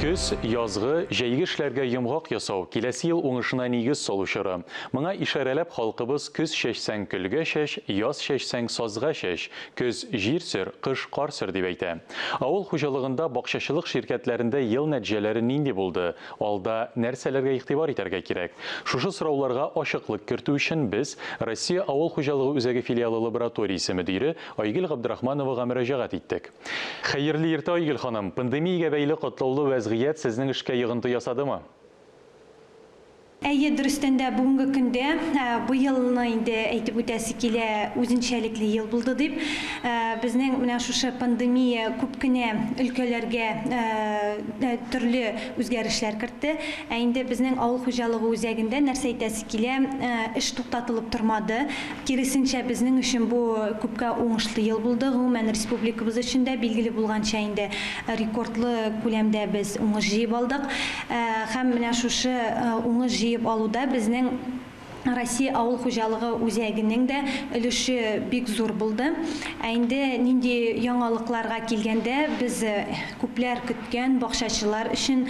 Көз, язгы, җәйге эшләргә йомгак ясау, киләсе ел уңышына нигез салу чоры. Моңа ишарәләп халкыбыз көз чәчсәң көлгә чәч, яз чәчсәң сазга чәч, көз җир сөр, кыш кар сөр дип әйтә. Авыл хуҗалыгында, бакчачылык ширкәтләрендә ел нәтиҗәләре нинди булды? Алда нәрсәләргә игътибар итәргә кирәк? Шушы сорауларга ачыклык кертү өчен без Россия авыл хуҗалыгы үзәге филиалы лабораториясе мөдире Айгөл Габдрахмановага мөрәҗәгать иттек. Хәерле иртә, Айгөл ханым! Пандемиягә бәйле катлаулы вәзгыять сезнең эшкә йогынты ясадымы? Әйе, дөрестән дә, бүгенге көндә, быелны инде әйтеп үтәсе килә, үзенчәлекле ел булды дип. Безнең менә шушы пандемия күп кенә өлкәләргә төрле үзгәрешләр кертте. Ә инде безнең авыл хуҗалыгы үзәгендә нәрсә әйтәсе килә, эш туктатылып тормады. Киресенчә, безнең өчен бу күпкә уңышлы ел булды. Гомумән, республикабыз өчен дә, билгеле булганча инде, рекордлы күләмдә без уңыш җыеп алдык. Һәм менә шушы уңыш җыеп алуда безнең Россия авыл хуҗалыгы үзәгенең дә өлеше бик зур булды. Ә инде нинди яңалыкларга килгәндә, без күпләр көткән бакчачылар өчен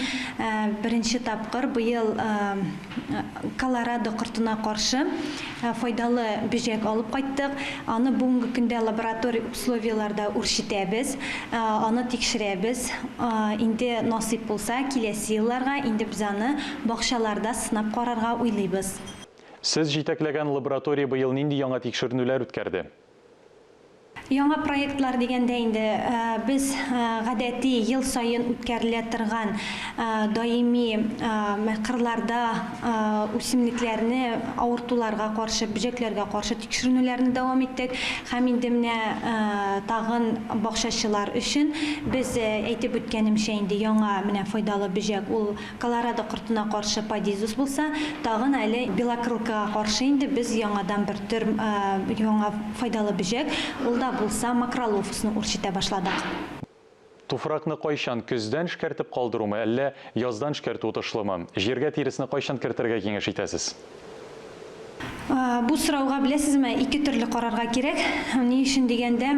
беренче тапкыр быел колорадо кортына каршы файдалы бөҗәк алып кайттык. Аны бүгенге көндә лабораторий условияләрдә үрчетәбез, аны тикшерәбез. Инде насыйп булса, киләсе елларга инде без аны бакчаларда сынап карарга уйлыйбыз. Сез җитәкләгән лаборатория быел нинди яңа тикшеренүләр үткәрде? Яңа проектлар дигәндә инде, без гадәти ел саен үткәрелә торган даими кырларда үсемлекләрне авыртуларга каршы, бөҗәкләргә каршы тикшеренүләрне дәвам иттек. Һәм инде менә тагын бакчачылар өчен без, әйтеп үткәнемчә инде, яңа менә файдалы бөҗәк, ул Колорадо кортына каршы падизус булса, тагын әле белокрылкага каршы инде без яңадан бер төр яңа файдалы бөҗәк, ул да булса макролофусны үрчетә башладык. Туфракны кайчан, көздән эшкәртеп калдырумы, әллә яздан эшкәртү отышлымы? Җиргә тиресне кайчан кертергә киңәш итәсез? Бу сорауга, беләсезме, ике төрле карарга кирәк. Ни өчен дигәндә,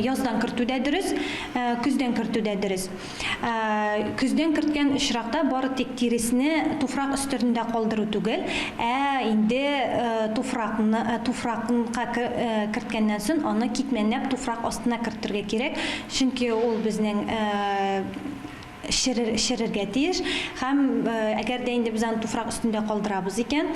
яздан кертү дә дөрес, көздән кертү дә дөрес. Көздән керткән очракта бары тик тиресне туфрак өстерендә калдыру түгел, ә инде туфракны туфракка керткәннән соң аны китмәнләп туфрак астына кертергә кирәк, чөнки ул безнең черер, черергә тиеш. Һәм әгәр дә инде без аны туфрак өстендә калдырабыз икән,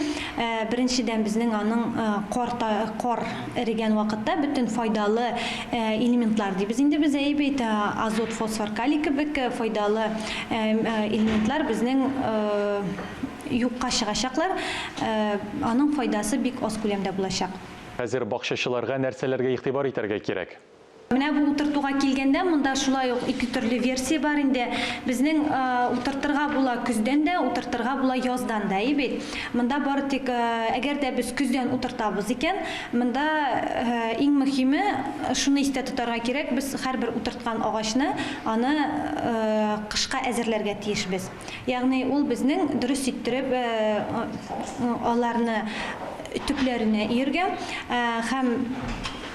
беренчедән безнең аның кар кар эрегән вакытта бөтен файдалы элементлар дибез инде без, әйе бит, азот, фосфор, калий кебек файдалы элементлар безнең юкка чыгачаклар, аның файдасы бик аз күләмдә булачак. Хәзер бакчачыларга нәрсәләргә игътибар итәргә кирәк? Менә бу утыртуга килгәндә, монда шулай ук ике төрле версия бар инде. Безнең утыртырга була көздән дә, утыртырга була яздан да, әйе бит? Монда бары тик, әгәр дә без көздән утыртабыз икән, монда иң мөһиме, шуны истә тотарга кирәк, без һәрбер утырткан агачны аны кышка әзерләргә тиешбез. Ягъни ул безнең дөрес иттереп аларны төпләренә өергә һәм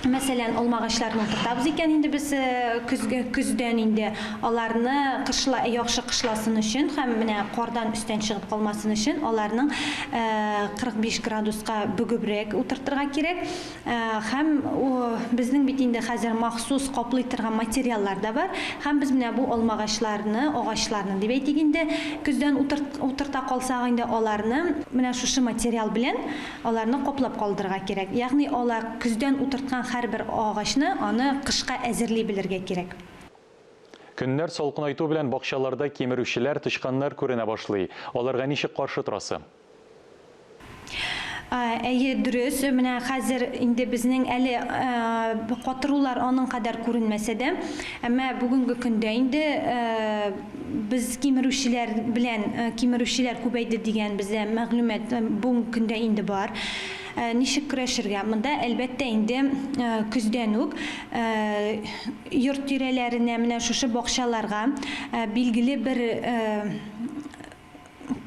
Мәсәлән, алмагачларны утыртабыз икән инде без көзге, көздән инде аларны кышла, яхшы кышласын өчен һәм менә кардан өстән чыгып калмасын өчен аларның 45 градуска бөгебрәк утыртырга кирәк. Һәм безнең бит инде хәзер махсус каплый торган материаллар да бар. Һәм без менә бу алмагачларны, агачларны дип әйтик инде, көздән утырта калсак инде аларны менә шушы материал белән Аларны каплап калдырырга кирәк. Ягъни алар көздән утырткан һәрбер агачны аны кышка әзерли белергә кирәк. Көннәр салкынайту белән бакчаларда кимерүчеләр, тычканнар күренә башлый. Аларга ничек каршы торасы? Әйе, дөрес. Менә хәзер инде безнең әле катырулар аның кадәр күренмәсә дә, әмма бүгенге көндә инде Без кимерүчеләр белән, кимерүчеләр күбәйде дигән бездә мәгълүмат бүгенге көндә инде бар. Ничек көрәшергә? Монда, әлбәттә инде, көздән үк йорт тирәләренә, менә шушы бакчаларга билгеле бер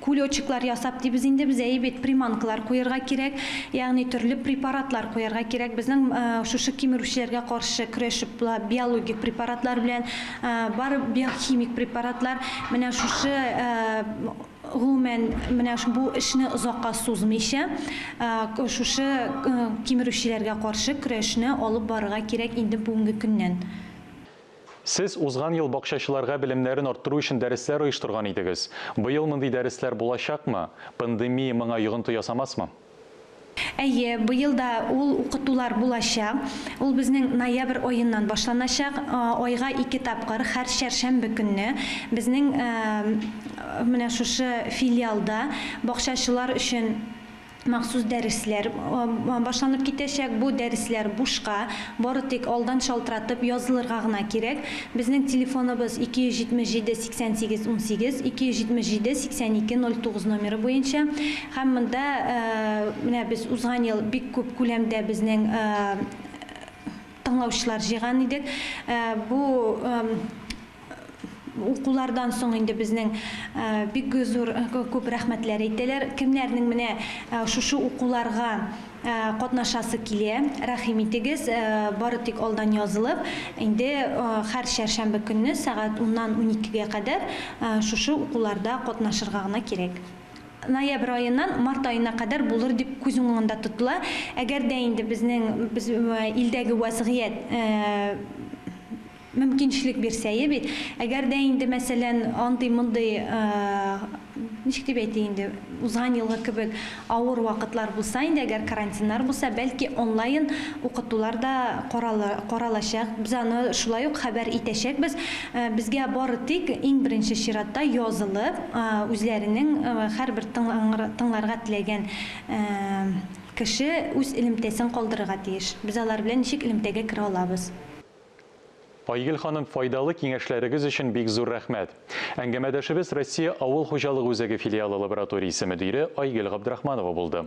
Кулечеклар ясап дибез инде без, әйе бит, приманкалар куярга кирәк, ягъни төрле препаратлар куярга кирәк. Безнең шушы кимерүчеләргә каршы көрәшеп була биологик препаратлар белән, бар биохимик препаратлар. Менә шушы гомумән, менә бу эшне озакка сузмыйча, шушы кимерүчеләргә каршы көрәшне алып барырга кирәк инде бүгенге көннән. Сез узган ел бакчачыларга белемнәрен арттыру өчен дәресләр оештырган идегез. Быел мондый дәресләр булачакмы? Пандемия моңа йогынты ясамасмы? Әйе, быел да ул укытулар булачак. Ул безнең ноябрь аеннан башланачак. Айга ике тапкыр, һәр чәршәмбе көнне безнең менә шушы филиалда бакчачылар өчен Махсус дәресләр башланып китәчәк. Бу дәресләр бушка, бары тик алдан шалтыратып язылырга гына кирәк. Безнең телефоныбыз 277 88 18, 277 82 09 номеры буенча. Һәм монда менә без узган ел бик күп күләмдә безнең тыңлаучылар җыйган идек. Бу Укулардан соң инде безнең бик зур күп рәхмәтләр әйтәләр. Кемнәрнең менә шушы укуларга катнашасы килә, рәхим итегез, бары тик алдан язылып, инде һәр чәршәмбе көнне сәгать уннан уникегә кадәр шушы укуларда катнашырга гына кирәк. Ноябрь аеннан март аена кадәр булыр дип күз уңында тотыла. Әгәр дә инде безнең илдәге вәзгыять Мөмкинчелек бирсәе бит. Әгәр дә инде, мәсәлән, андый-мондый, ничек дип әйтик инде, узган елгы кебек авыр вакытлар булса инде, әгәр карантиннар булса, бәлки онлайн укытулар да каралачак. Без аны шулай ук хәбәр итәчәкбез. Безгә бары тик иң беренче чиратта язылып, үзләренең һәрбер тыңларга теләгән кеше үз элемтәсен калдырырга тиеш. Без алар белән ничек элемтәгә керә алабыз? Айгөл ханым, файдалы киңәшләрегез өчен бик зур рәхмәт. Әңгәмәдәшебез Россия авыл хуҗалыгы үзәге филиалы лабораториясе мөдире Айгөл Габдрахманова булды.